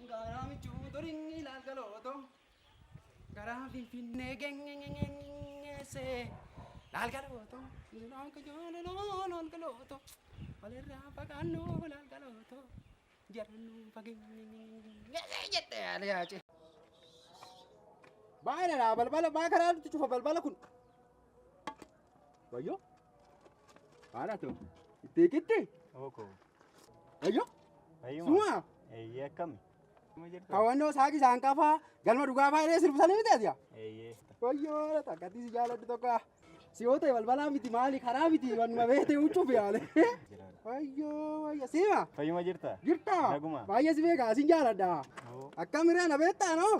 Garaa michuu durii laalgalooto. Garaa Finfinnee gengengengengese. Laalgalooto. Laalgalooto. Walirraa fagaannu laalgalooto. Jarannu fageenyengengengese jette yaale yaace. Baay'ee balbala baa karaa nuti cufa balbala kun. Wayyoo. Haadha ta'u. Itti eegitti. Oko. Wayyoo. Fayyuma. Suma. Eeyyee akkami? Akkuma jirtu? Kawwannoo saaqi isaan qafaa galma dhugaa fa'aa sirbisanii miti ati. Eeyyee. Wayyoo takkatti si jaaladhu tokko. Si yoo ta'e balbalaa miti maali karaa miti wanuma beekte huccuuf yaale. Jiraadha. Wayyoo wayyo siima. Fayyuma jirta? Jirta. Naguma. Baay'ee si beeka sin jaaladha. Oo. Akkamirraa na beektaa noo?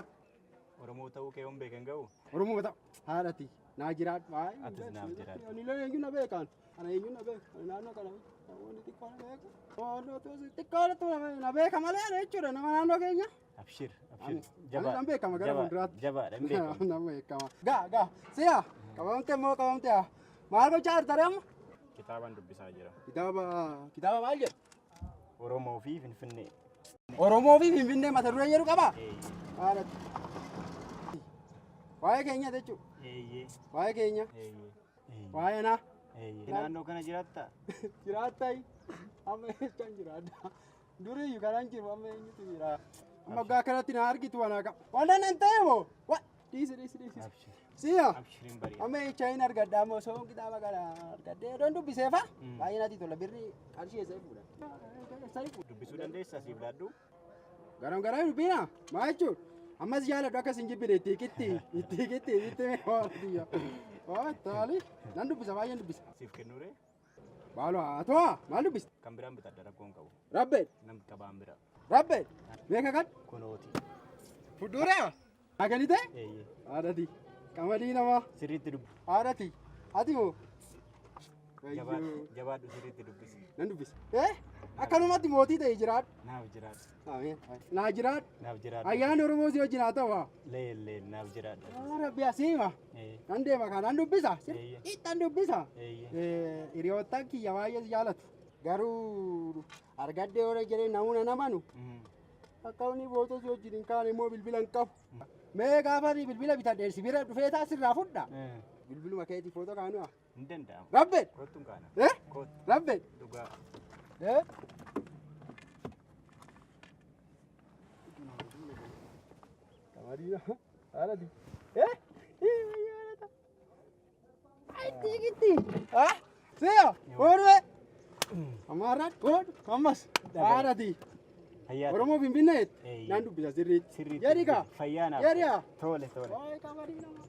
Oromoo ta'uu kee yoon beekan ga'u? Oromoo ta'u haadhati naa jiraadhu. Atis naaf jiraadhu. Ani illee eenyu na beekan. Ana eenyu na beeka. Ani naannoo kana namoonni xiqqoo na beeku. Namoonni xiqqoo na beeka malee ana jechuudha nama naannoo keenya. Abshir. Ani Abshir. nan beekama gara fuulduraatti. Jabaadha hin beekamu. Nama beekama. Gaa gaa si'a qabamte immoo qabamte haa. Maal gochaa jirta amma? Kitaaban dubbisaa jira. Kitaaba kitaaba maal jedhu? Oromoo fi Finfinnee. Oromoo fi Finfinnee mata duree jedhu qabaa? Eeyyee. Haadhati. Waa'ee keenya jechuudha. Eeyyee. Waa'ee keenya. Eeyyee. Waa'ee anaa. Eeyyee. Naannoo kana jiraattaa? Jiraattai. Amma eessaan jiraadha? Duriyyuu kanan jiru amma eenyutu jira? Amma waggaa kanatti na argitu wanaa qaba. Wanta nan ta'e moo? Wa dhiisi dhiisi dhiisi. Abshir. Si'a. Abshiriin bari'a. Amma eessa hin argadha amma osoo kitaaba kana argadhee odoon dubbiseefa. Baay'ee natti tola birri qarshii eessa fuudha? Dubbisuu dandeessaa siif laaddu? Garam garam dubbina maa jechuun ammas jaaladhu akkas hin jibbine itti hiqitti itti hiqitti itti biyya. Oo taali nan dubbisa baay'een dubbisa. Siif kennuuree? Baaloo haa to'a maal dubbista? Kan biraan bitadha rakkoon qabu. Rabbee Nam qabaan bira. rabbee beeka kan Kunooti. fuduraa haganite Eeyyee. haadhati qamadii namaa Sirriitti dubbi. haadhati ati moo Jabaadhu jabaadhu sirriitti dubbisi. nan dubbisa. Eh akkanumatti mootii ta'e jiraadhu. Naaf jiraadhu. Ameen. Naa jiraadhu. Naaf jiraadhu. Ayyaanni Oromoo si wajjin haa ta'u haa. Leen leen naaf jiraadhu. Yaa Rabbi asiima. Eeyyee. Nan deema kan nan dubbisa. Eeyyee. Sirriitti dubbisa. Eeyyee. Hiriyoottan kiyya baay'ee si jaalatu. Garuu argadhee yoo jedhee namuuna namanu akka inni bootoo si wajjin hin kaane immoo bilbila hin qabu. Mee gaafa ani bilbila bitadhee si bira dhufee taa sirraa fudha. Bilbiluma keetii footoo kaanu haa. Hin danda'amu. Rabbe! Kottuun kaana. Eh? Kottu. Rabbe! Dhugaa. Eh? Qamadii haadhati. Eh? Itti itti. Ah? Si'a! Oolwe! Amaarraan oolu ammas haadhati. Fayyaa ta'e. Oromoo Finfinnee Eeyyee. naan dubbisa sirriitti. Sirriitti. Jedhi kaa. Fayyaa naaf. Jedhi kaa. Tole tole. Waa'ee qamadii namaa.